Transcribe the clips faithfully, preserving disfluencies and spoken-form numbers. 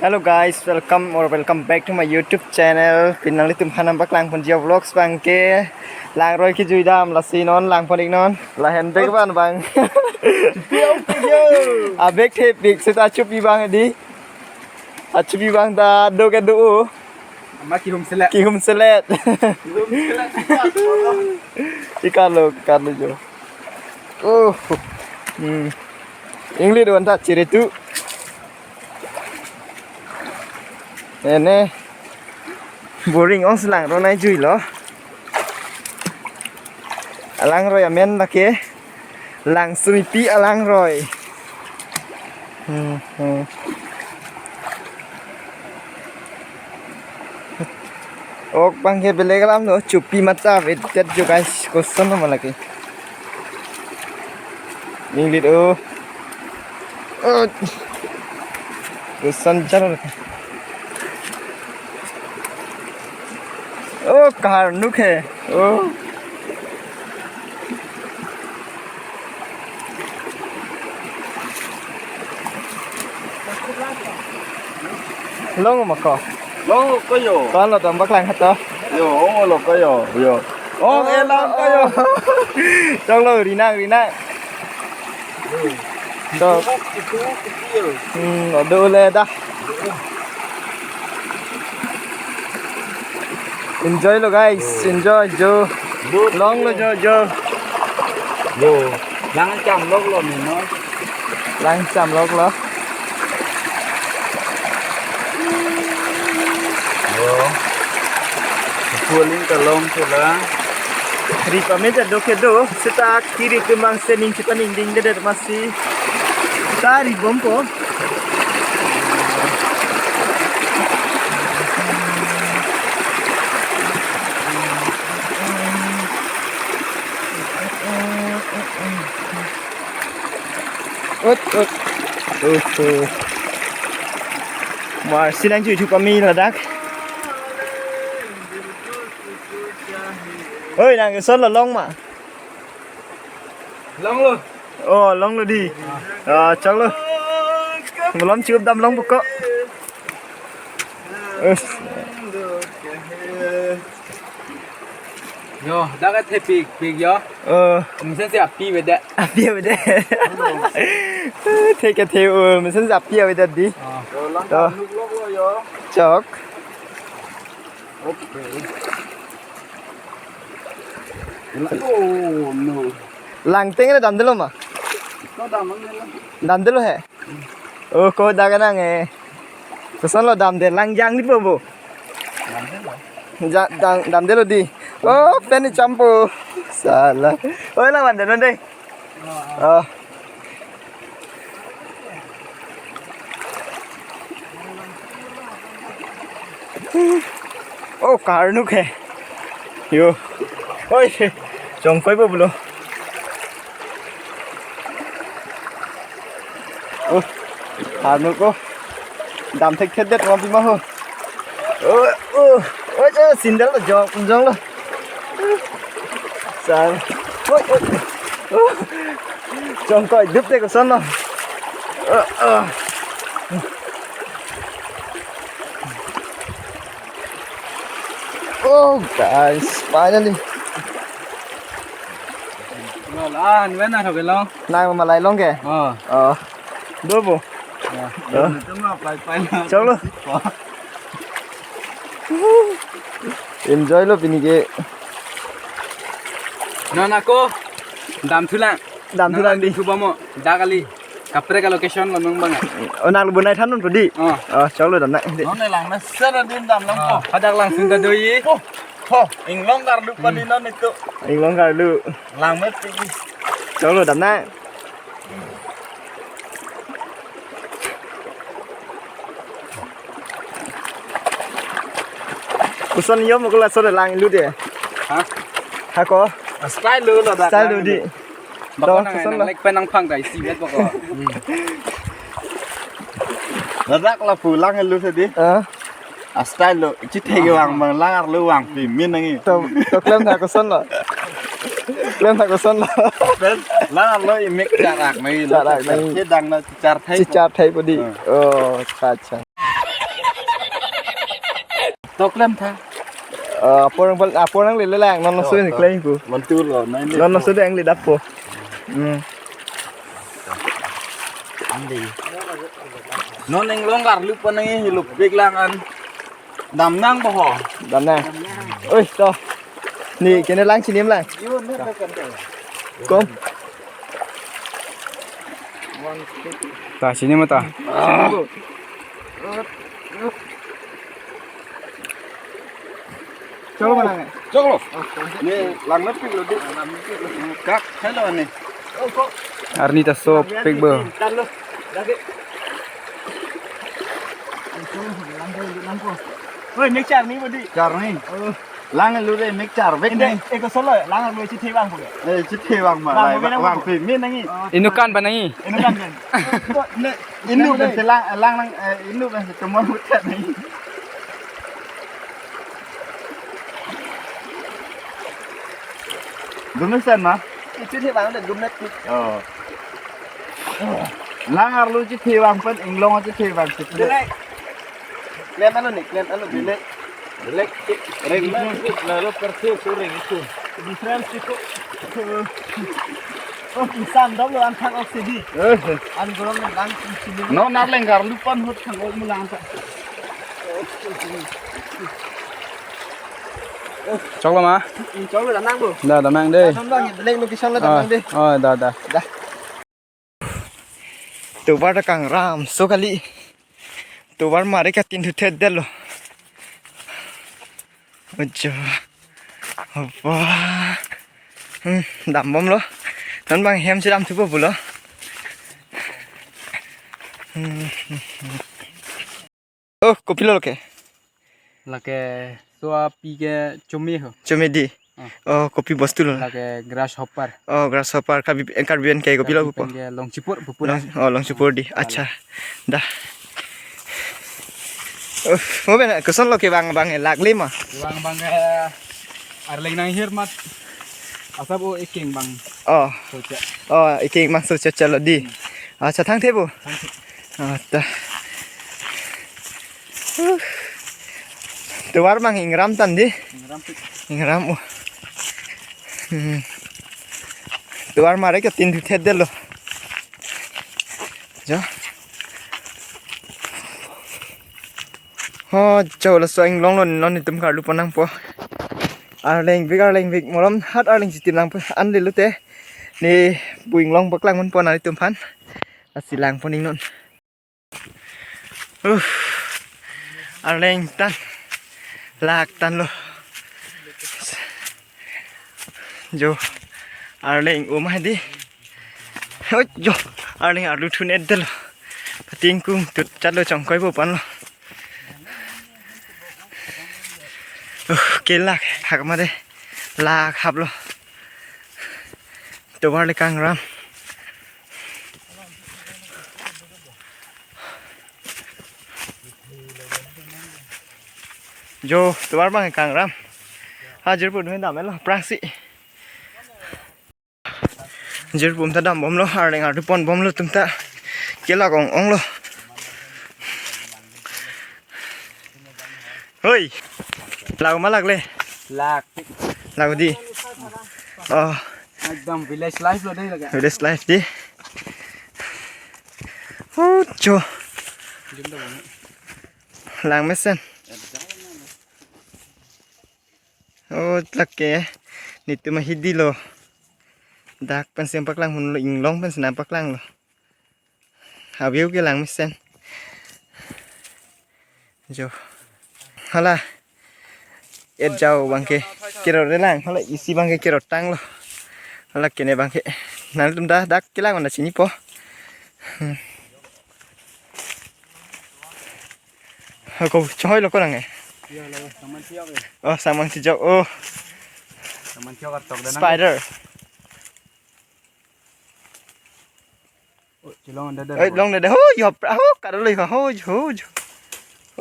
Hello guys, welcome or welcome back to my YouTube channel. Pini nanglitum aphan nangpaklang ponji avlogs abang ke langroi kejui dam, lasi non lang pon-ik non. Lahen bag abang bang. Abag thepik seta achupi abang di. Achupi abang ta do ke do. Ama kihum selet. Kihum selet. Kihum selet. Ikalo, ikalo jo. Oh. Hmm. Ingli do anta chiri tu. Ene. Boring ong si langroi nangjuilo. Alangroi amen lake Langsumipi alangroi. Hmm, hmm. Ok abang ke belek alam do, chupi mata avedet jo guys, koson lo ma lake. Inglit o. Oh. Koson chalo. Oh, karnuk he. Oh. Long ma ko. Long ko yo. Ko-an lo dam paklang hato. Yo, ong lo ko yo. Yo. Ong, eh, lang ko yo. Choklo, rinang, rinang. To. Hmm, odo le dah. Enjoy lo guys, enjoy jo. Longlo jo, jo. Yo, lang cham lok lo ni no. Lang cham lok lo. Yo. Kuling kalong ke la. Ri pame ta do ke do, seta kiri kemang sening seta ning ding dedet masi. Seta ri bompo. Ut, ut. Uh, uh. Mar sinang ju itu kami ladak. Oi, nang ke son lo long ma. Longlo. Oh, longlo di. Ah, choklo. Malom chup dam long buko. Us. Yo, dak ke thepik, pik yo. Oh. Mesen si api beda. Api beda. Thek ke the, oh, mesen si api beda di. Oh. Yo, lang. To. Nuk lok lo yo. Chok. Okay. Oh, no. Langteng na damdelo ma? Ko damdelo. Damdelo he? Oh, ko daga nang eh. Koson lo damde lang jang di po bo. Damdelo. Ja, dam, damdelo di. Oh, pen ni champo. Sala. Oh, lang damdelo dei. Oh. Oh, karnuk he. Yo. Oi, chongkoi po pulo. Oh, karnuk ko. Dam thekthedet ma pima ho. Oh, oh, oh, oh, sandal lo jong, jonglo. Sang. Oh, oh, oh. Chongkoi dup te koson lo. Oh, oh. Oh, guys, finally. Lo la, an ven na thok long. Nang ma malai long ke? Oh. Oh. Do bo. Ya. Oh. Itu mah pai-pai na. Choklo. Oh. Enjoy lo pini ke. Non ako damthulang. Damthulang di. Nang thuba mo, dak kali. Kaprek a location lo nung bang. Oh, nang lo bonai than non po di. Oh. Oh, choklo damnang di. Non lang na sera din damlang po. Oh, hadak langsung ta do-i. Oh. Ho, inglong karlu pali non itu. Inglong karlu. Langmet tinggi. Choklo damnang. Koson yom ko laso lang lu de. Ha? Hako. Style lo lo dak. Style lo di. Bako nang, nang lek pen nang phang dai si bet bako. Ladak lapu lang lu sedi. Ah. A style lo, chithek vang bang lang arlo vang pi min nangji. To, to klemtha koson lo. Klemtha koson lo. Pen lang arlo imik charak nangji. Charak nangji. Chedang na char thai. Char thai po di. Hmm. Oh, acha, acha. Choklem tha. Eh, apor nang, apor nangle lang, non laso Oh, nang oh. klem pu. Mantu lo, nai le. Non laso nang le dap po. Hmm. Andi. Non inglong arlu pon nangji, hiluk pik lang an. Dam nang bo ho. Dam nang. Oi, to. Ni kene lang chinim lang. Kom. Ta chinim ta. Choklo mana? Choklo. Ni lang na pik lo di. Kak, hello ni. Arni ta sopik bo. Oi, mixture ni bodi. Char ni. Oh. Lang lu de mixture vek Ende, ni. Eko solo, lang lu chithi bang pulo. Eh, chithi bang ma. Bang, lai, bang, bang, bang. Bang, pe, min nangi. Oh. Inut kan bang nangi. Inut kan kan. Ne, inut kan se lang, lang nang, eh, inut kan se tumor mucha ni. Gumesen ma? Chithi bang de gumet. Oh. Lang arlu chithi bang pen inglong chithi bang chithi. Dele. Klem anu ni, klem anu dele. Dele. Reng itu, lalu persis reng itu. Difference itu. Oh, insan dong lo anthang oksidi. Eh, eh. An gorong ni lang sini. No, nar lenggar lupan hut thang ok mulang ta. Choklo ma? Choklo, dam nang bo. Da, dam nang de. Dam nang, leng location lo dam nang de. Oh, da, da. Da. Tovar ta kangram so kali. Tovar mare katin thuthet detlo. Ojo. Apa? Hmm, dambomlo. Non bang hem si dam thupo pulo. Hmm. Oh, kopilo lake? Lake soapi ke chome ho. Chome di. Ah. Oh, kopi bostu lo? Lake grasshopper. Oh, grasshopper. Karbi, eh, Karbi an ke kopilo pupo? Karbi pen ke longchipur pupo. Long, oh, longchipur di. Ah, acha. Da. Oh, mo ben koson lo ke bang bang lagle ma? Bang bang ke arleng nang hir mat. Asap o eking bang. Oh. Socha. Oh, eking bang socha chalo di. Hmm. Acha, thang the bo. Thang the. Ah, ta. Uh. Tovar mang ingram tan di. Ingram pik. Ingram o. Hmm. Tovar mare katin thuthet detlo. Jo. Ho, jo, laso inglong lo, non itum karlu pon nangpo. Arleng vik, arleng vik, malom hat arleng chitim nangpo, an lilo te. Ne bu inglong paklang mun pon ari tum aphan. Lasi lang pon ing non. Uh, arleng tan. Lak tan lo. Jo, arleng um hai di. Oi, jo, arleng arlu thun et detlo. Pating kung tut chatlo chongkoi po panlo. Uh, kelak hak mare. Lak haplo. Tovar le kangram. Jo, tovar bang kangram. Ha, jirpo dun dam lo, prangsi. Jirpo um ta dambomlo, arleng arlu ponbomlo tum ta. Kelak ong ong lo. Hoi. Lau malak le. Lak. Lau di. Oh. Ekdom village life lo dei lake. Village life di. Hucho. Lang mesen. Oh, lake. Netum ahidi lo. Dak pen si nangpaklang hunlo, inglong pen si nangpaklang lo. Aviu ke lang mesen. Jo. Hala. Et jau bangke. Kiro re lang. Hala isi bangke kiro tanglo. Hala kene bangke. Nangtum dak dak kelang mana chinipo. Hmm. Ako chohoi lo ko lang eh. Iya, lo, saman siok eh. Oh, saman siok. Oh. Saman siok artok dan. Spider. Oh, chilong dada. Eh, long dada. Ho, yo, pra, ho, kadalo, ho, ho, ho, ho.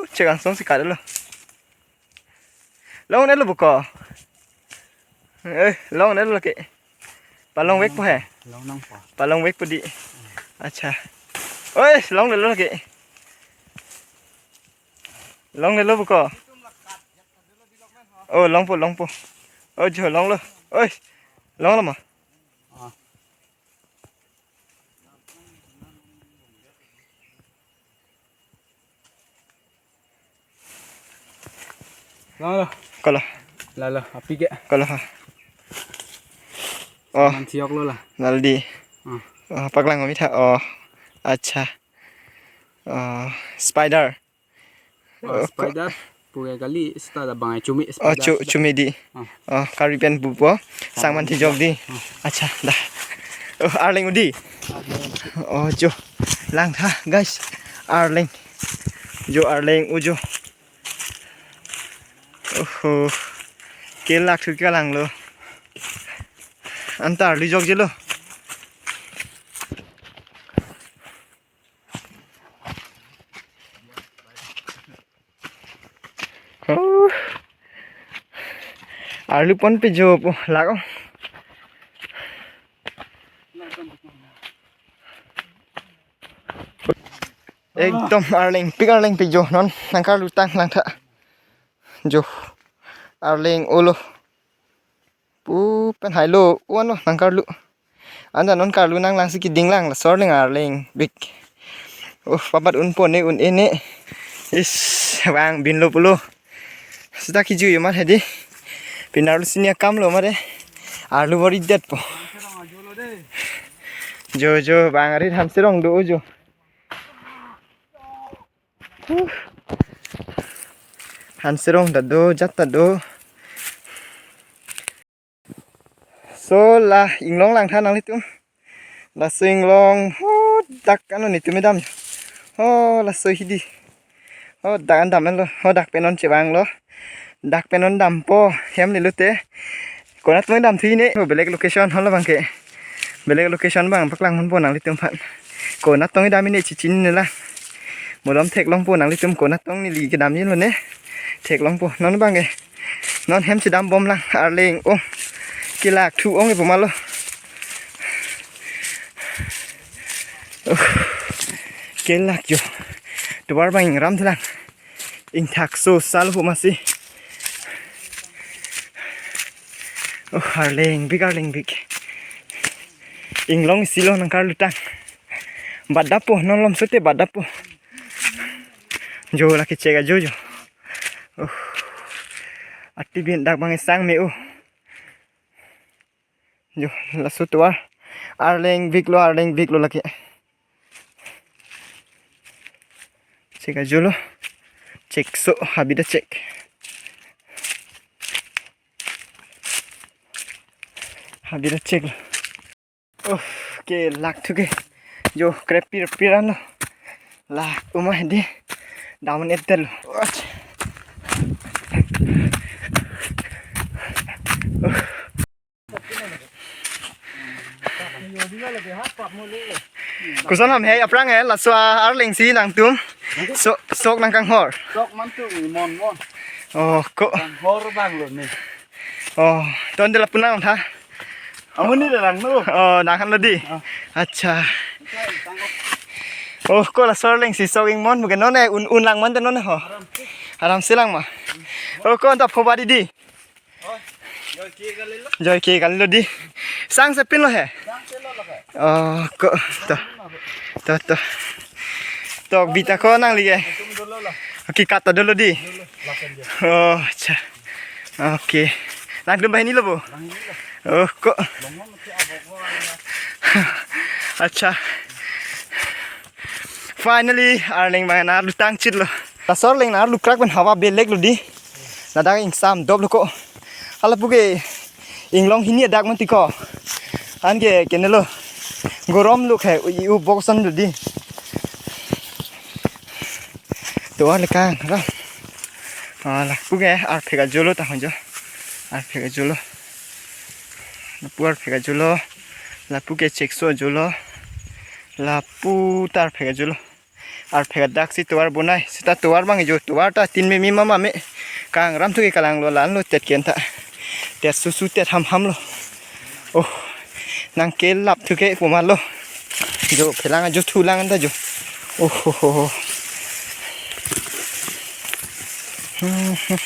Ho, chegang song si kadalo. Long dalo buko. Eh, long dalo ke. Palong vek po he. Long nang po. Palong vek po di. Acha. Oi, long dalo ke. Long dalo buko. Oh, longpo, longpo. Oh, jo longlo. Oi, longlo ma. Ah. Longlo. Kolo. Lalo, api ke. Kolo ha. Oh, Manthi ok lo la. Naldi. Hmm. Oh, paklang kami tha. Oh, acha. Oh, spider. Oh, spider. Puke kali, seta da bang chumi. Oh, spider chu, seta. Chumi di. Oh. Oh, kari pen bupo. Sang Manthi jok di. Oh. Acha, da. Oh, arleng udi. Arleng. Oh, jo. Lang tha, guys. Arleng. Jo arleng ujo. Oho. Kelak thu ke langlo. Anta arlu jok jelo. Oh. Arlu ponpe jo po lak-o. Ekdom arleng pik arleng pik jo non nangkarlu tang lang tha. Jo arleng olo. Pu pen hailo uan lo nangkarlu. Anta non karlu nanglang si keding lang laso arleng arleng bik. Uh, papat unpo ne un-e ne. Is, vang binlo pulo. Seta kiju yo mat hedi. Pini arlu sini akam lo mare. Arlu bor-i detpo. Jo jo bang ari Hanserong do jo. Uh. Hanserong ta do, jat ta do. So la inglong lang tha nanglitum. Laso inglong ho dak ano netum kedam. Ho laso hidi. Ho dak an damlo. Ho dak pen non chevanglo. Dak pen non dampo hem lilo te. Konat tong damthu ne. Ho belek location holo bang ke. Belek location bang paklang ponpo nanglitum aphan. Konat tong dam ne chechinine la. Mo dam theklongpo nanglitum konat tong neli kedam lo ne. Theklongpo non bang ke. Non hem chedam bom lang arleng ong. Kelak thu ong ipo malo. Uh, kelak jo. Tovar bang ingram thelang. Ingthak so sal hu masi. Oh, arleng bik arleng bik. Inglong isi lo nangkarlu tang. Bat dapo non lom sote bat dapo. Jo lake chega jo jo. Oh. Ati bin dak bang sang me oh. Jo laso tovar. Arleng bik lo arleng bik lo lake. Chek ajo lo. Chek so habida chek. Habida chek lo. Oh, kelak thu ke. Jo krep pir pir an lo. La uma di. Daman etel lo. Ach. Oh. Koson ham he aphrang he laso arleng si nangtum sok sok nangkanghor. Sok mantu mon mon. Oh, ko. Kanghor bang lo ne. Oh, ton de lapu nang tha. Amun ni lang no. Oh, nang kan lo di. Ah. Acha. Oh, ko laso arleng si sok ingmon bukan non eh un un lang mon de non ho. Aram si lang ma. Oh, ko anta phoba di di. Joy ke kali lo di. Sang sepin lo he. Oh, ko to. To to. To bita ko nangli ke. Ki kata dolo di. Oh, acha. Okay. Nangtum banghini lo bo. Oh, ko. Acha. Finally, arleng bang nangkarlu tang chit lo. Laso arleng nangkarlu krak pen hawa belek lo di. Ladak ingsam dop lo ko. Hala puke inglong hini adak mati ko. Anke kenelo. Gorom lo khai u boxan lo di. Tovar le kangram. Ah, lapu ke arphek ajo lo ta honjo. Arphek ajo lo. Lapu arphek ajo lo. Lapu ke chek so ajo lo. Lapu ta arphek ajo lo. Arphek adak si tovar bonai. Seta tovar bang jo. Tovar ta tin me mi mama me. Kangram thu ke kalang lo lan lo tet ken ta. Tet susu tet ham ham lo. Oh. Nangkelap thu ke puma lo. Jo phelang jo thu lang anta jo. Oh ho ho ho. Hmm, hmm.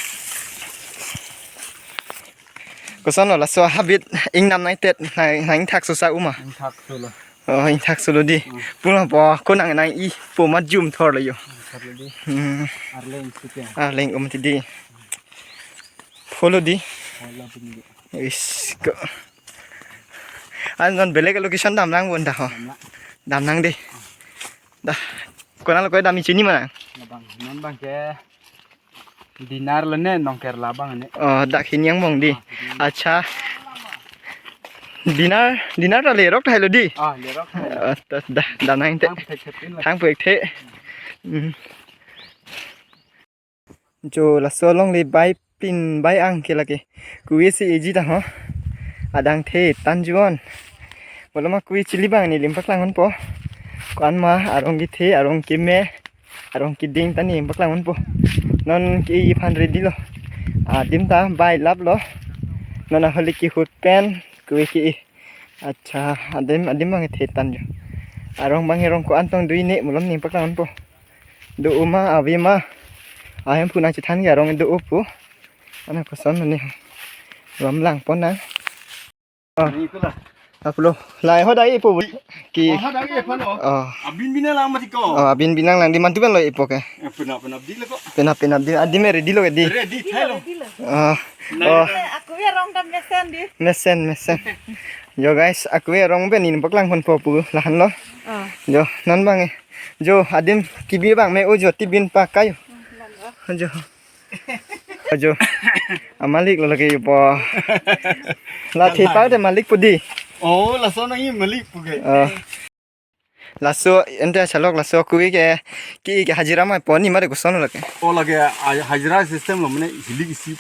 Koson lo laso habit ingnam nai tet nai nai thak susa uma. Ingthak sulo. Oh, ingthak sulo di. Hmm. Puna po ko nang nai i po mat jum thor lo yo. Ingthak sulo di. Hmm. Arleng suke. Arleng um ti di. Follow di. Follow di. Is ko. An non belek location dam lang bon da ho. Dam lang. Dam lang di. Da. Kona lo ko dam i chini mana? Labang. Non bang ke. Dinner lo ne nong Kerala bang ne. Oh, dak hini angbong di. Ah, hini. Acha. Dinner, dinner ta lerok ta helo di. Ah, lerok ta helo. Oh, tas da, da nang te. Thang pek thek pin lo. Thang pek thek. Hmm. Jo laso along le bai pin bai ang ke lake. Kuwe si eji ta ho. Adang the tan juon. Boloma kuwe chili bang ne lim paklang unpo. Ko-an ma arong kethe, arong keme. Arong keding ta ne lim paklang unpo. Non ke iphan ready lo. Adim ta bai lap lo. Non aholi kehut pen kuwe ke. Acha, adim, adim bang the tan jo. Arong bang arong ko-an tong dui ne mulom lim paklang unpo. Do uma, ave ma. Ahem pu nang chethan ke arong do upu. Ana koson ne. Ram lang pon nang. Oh. Ni itulah. Aplo. Lai ho dai ipo ki. Oh, ha dai ipo lo. Oh. Abin bina lang mati ko. Oh, abin binang lang di mantu ben lo ipo ke. Eh, penap penap di lo ko. Penap penap di. Adi mere di lo ke di. Ready thai lo. Ah. Nah. Oh. Eh, aku ya rong tam mesen di. Mesen, mesen. Jo guys, aku ya rong ben lim paklang pon po pu lahan lo. Ah. Jo, non bang eh. Jo, adim kebi bang me o jo tibin pakai. Hmm, lang lo. Jo. Jo. Amalik lo lake po. La thepa te malik pu di. Oh, laso nang i malik pu ke. Ah. Laso ente salok laso kuwe ke ki ke hajira ma pon ni mare koson lake. Oh, lake, ah, hajira system lo mane hili isi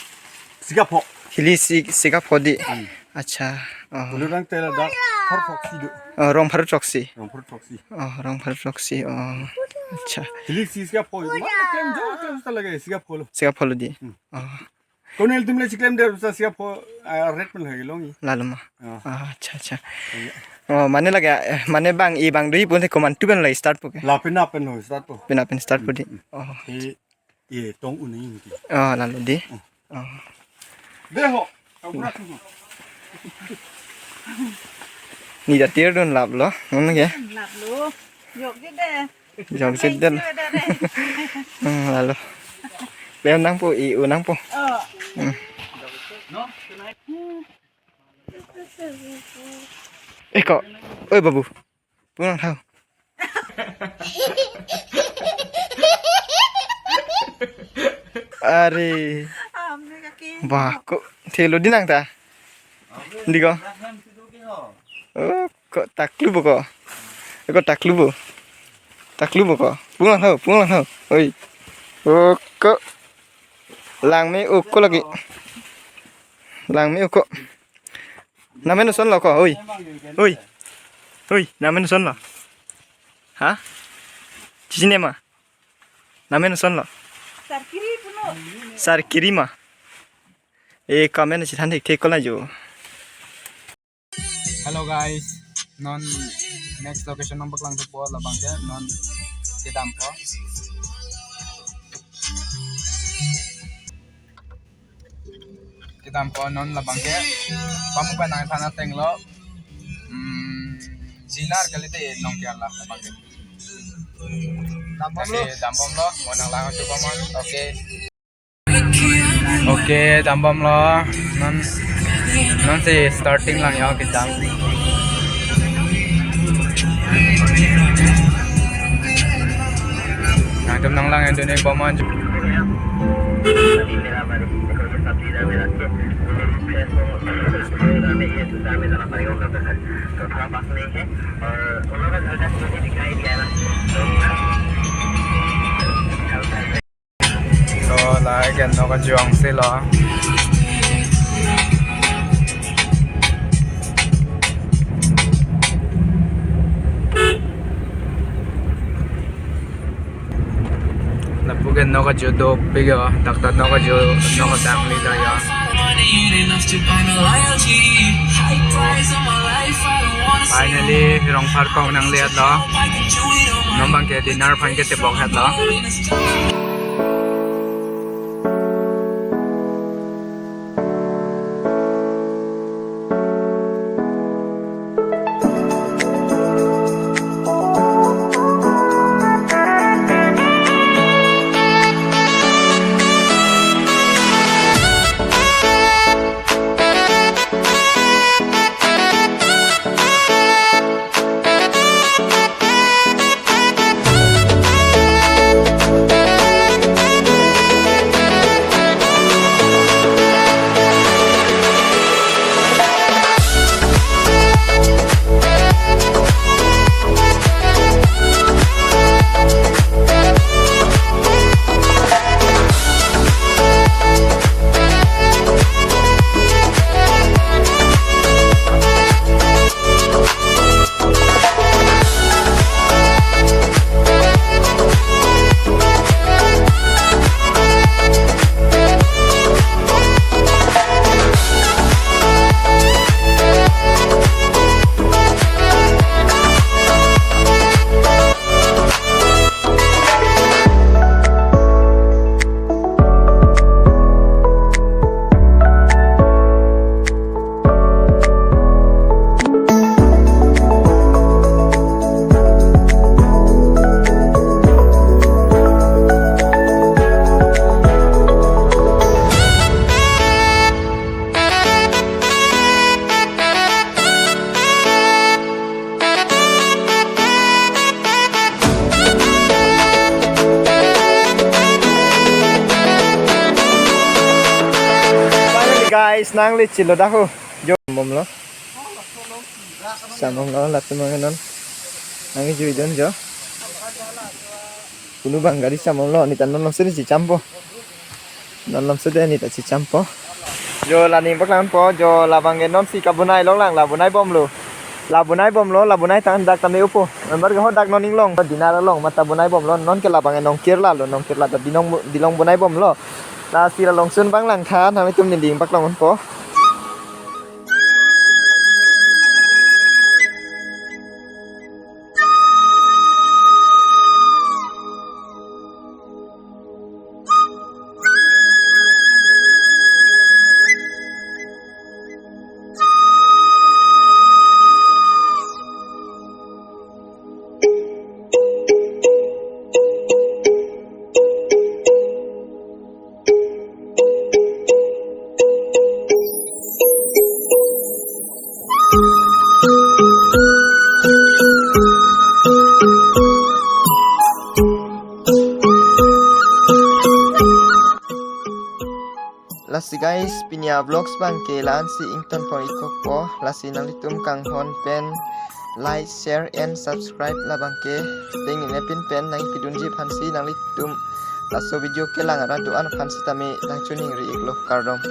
sika pho. Hili si sika pho di. Hmm. Acha. Oh. Pulurang tela dak phar throksi do. Oh, rong phar throksi. Rong phar throksi. Oh, rong phar throksi. Oh. Acha. Hili si sika pho. Ma klem jo klem ta lake sika pho lo. Sika pho lo di. Hmm. Oh. Konel tum le chiklem de sa sika pho, ah, red pen lagi longi. Lalo ma. Ah. Ah, acha, acha. Iya. Oh, mane lake, eh, mane bang i bang dui pun te komantu pen lagi start pu ke. La penap pen lo start pu. Penap pen start pu di. Hmm. Oh. I, i tong un ni ki. Oh, lalo di. Hmm. Oh. De ho. Ang pura tu. Ni da tir dun lap lo, non ke? Lap lo. Yok je de. Yok je de. Thank you, de, de. Hmm, lalo. Leo nangpo, i u nangpo. Oh. Hmm. Eh, ko. Oi, babu. Pulang tau. Are. Amne kaki. Bah, ko thelo di nang ta? Di ko? Oh, ko taklu bo ko? Ko taklu bo? Taklu bo ko? Pulang tau, pulang tau. Oi. Oh, ko. Lang me uko lagi. Lang me uko. Namen son lo ko, oi. Oi. Oi, namen son lo. Ha? Chisine ma. Namen son lo. Sarkiri puno. Sarkiri ma. E, comment si than thek thek ko la jo. Hello guys, non next location nang paklang thupo labang ke non kedam po. Kedam po non labang ke. Pamu pa nang thana tenglo. Hmm, jinar kalite non ke la labang ke. Dambom lo. Oke, dambom lo. Mo nang lang thupo mon. Oke. Oke, dambom lo. Non, non si starting lang yo kedam. Nangtum nang lang yang dunia bomon. So, la ke nok ajuang si lo. Lapu ke nok ajo dopik yo, dak ta nok ajo, nok adang li ta yo. Finally, Rongphar kong nang lihat lo. Non bang ke dinner aphan ke tebok het lo. Nangli chilo dak ho. Jo bomlo. Cham bomlo latum abang ke non. Nangkejuidun jo. Punu abang gari cham bomlo, neta non alongsi chechampo. Non alongsi de neta chechampo. Jo la ning paklangpo, jo labang ke nonsi kabonai longlang, la bonai bomlo. La bonai bomlo, la bonai tang dak tame upo. Member ke ho dak non inglong. Dinar along mata bonai bomlo, non ke labang ke Nongkirla lo, Nongkirla ta dilong, dilong bonai bomlo. Lasi la alongsi un abang langtha, nanglitum neli ning paklangpo. Lasi guys, pini a-vlogs abang ke la-ansi ingtonpon-ik kokpo. Lasi nanglitum kanghon pen like, share and subscribe labang ke tengnepin pen nangpidunji aphansi nanglitum laso video kelang arat do-an aphan sitame nangchoningri-iklo, kardom.